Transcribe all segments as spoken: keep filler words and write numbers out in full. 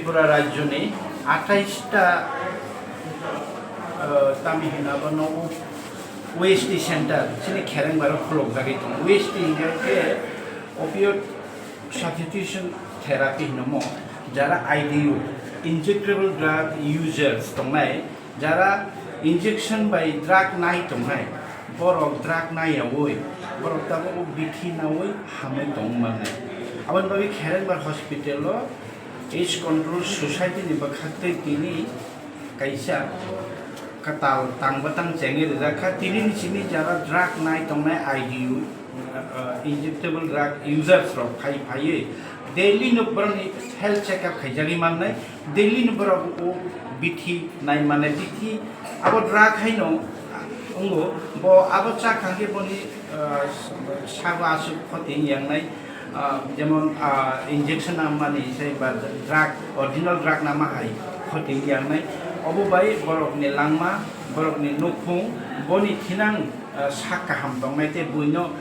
Tripura rajyoni athais ta, ah, tami hwnba no O S T center chini khereng bar khulok jagwi tongo. O S T hwnkhe opioid substitution therapy hwnmo, jara I D U, injectable drug users tongnai, jara injection bai drug nai tongnai, borok drug naiyawi, borok tabuk bithi nawi hamwi tong mannai. Aboni bagwi Kherengbar hospital o AIDS Control Society ni bwkhaktwi tini kaisa kwtal tang bwtang chengwi rijak kha. Tini ni simi jara drug nai tongnai I D U, uh, injectable drug users rok phai phaiwi daily no borokni health check up khaijagwi mannai. Daily no borok o bithi nai mannai, bithi abo drug haino wngo, bo abo cha kha khe boni, uh, sago aswk khoti wng yang nai. Ah, jemon, ah, injection nammani se ba drug, original drug nama hai khoti wngya wngnai. Obo bai borokni langma, borokni nukhung, boni thinang, ah, sak kaham tongnai tei buino,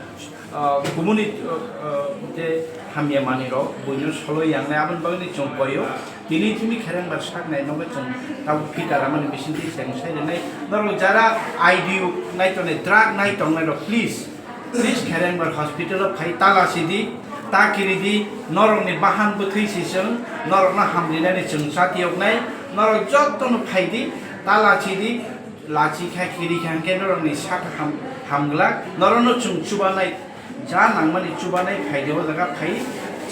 ah, kubuni, ah, ah, je hamya manwirok buino soloi yangnai, aboni bagwi chwng koio. Tini tini khereng ba sak nai nogo chwng tabuk phita ramani bisingtwi chwng sai rwnai. Norok jara I D U nai tongnai, drug nai tongnai rok, please, Please, Kherengbar hospital o phai ta lachi di, ta kiri di, norokni bahan bwthwi si chwng, norokno hamrinani chwng chatiyoknai, norok jotono phai di, ta lachi di, lachi kha kiri kha hwnkhe norokni sak ham-, hamglak, norokno chwng chubanai, ja nangmani chubanai phai di, o jaga phai,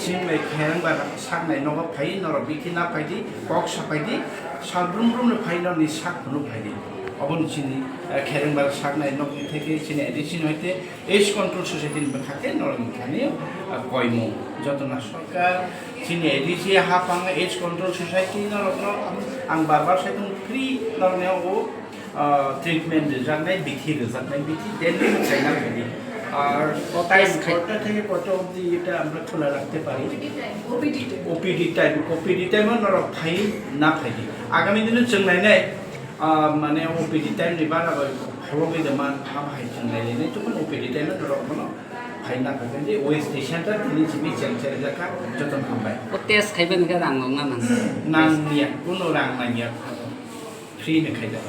chini bai Kherengbar saknai nogo phai, norok bithi na phai di, kok sa phai di, sal brum brum no phai, norokni sak phunuk phai di. Oboni chini, eh, Kherengbar saknai nokni theke chini A D C ni hoite AIDS Control Society ni bwkha khe norok ni thani, ah, koimung. Joto na sorkar chini A D C hapang AIDS Control Society norok no ang bar bar sai tongo, free norok ni o, ah, treatment rijaknai, bithi rijaknai, bithi daily khaina khaidi. Ar time কয়টা থেকে কয়টা অবধি এটা আমরা খোলা রাখতে পারি? O P D time. O P D time, O P D time o norok phai na phaidi. Agami dino chwng nainai, ah, mane O P D time ni bara bai Hologwi de man ham hai chwng nai nai tubun O P D time no norok bono phai na kha khe O S T center tini simi cheng cheng jakha joto no hambai. O test khaiba ni khe rang nang na nang. Nang niya, kuno rang nang ya. Free ni khai da.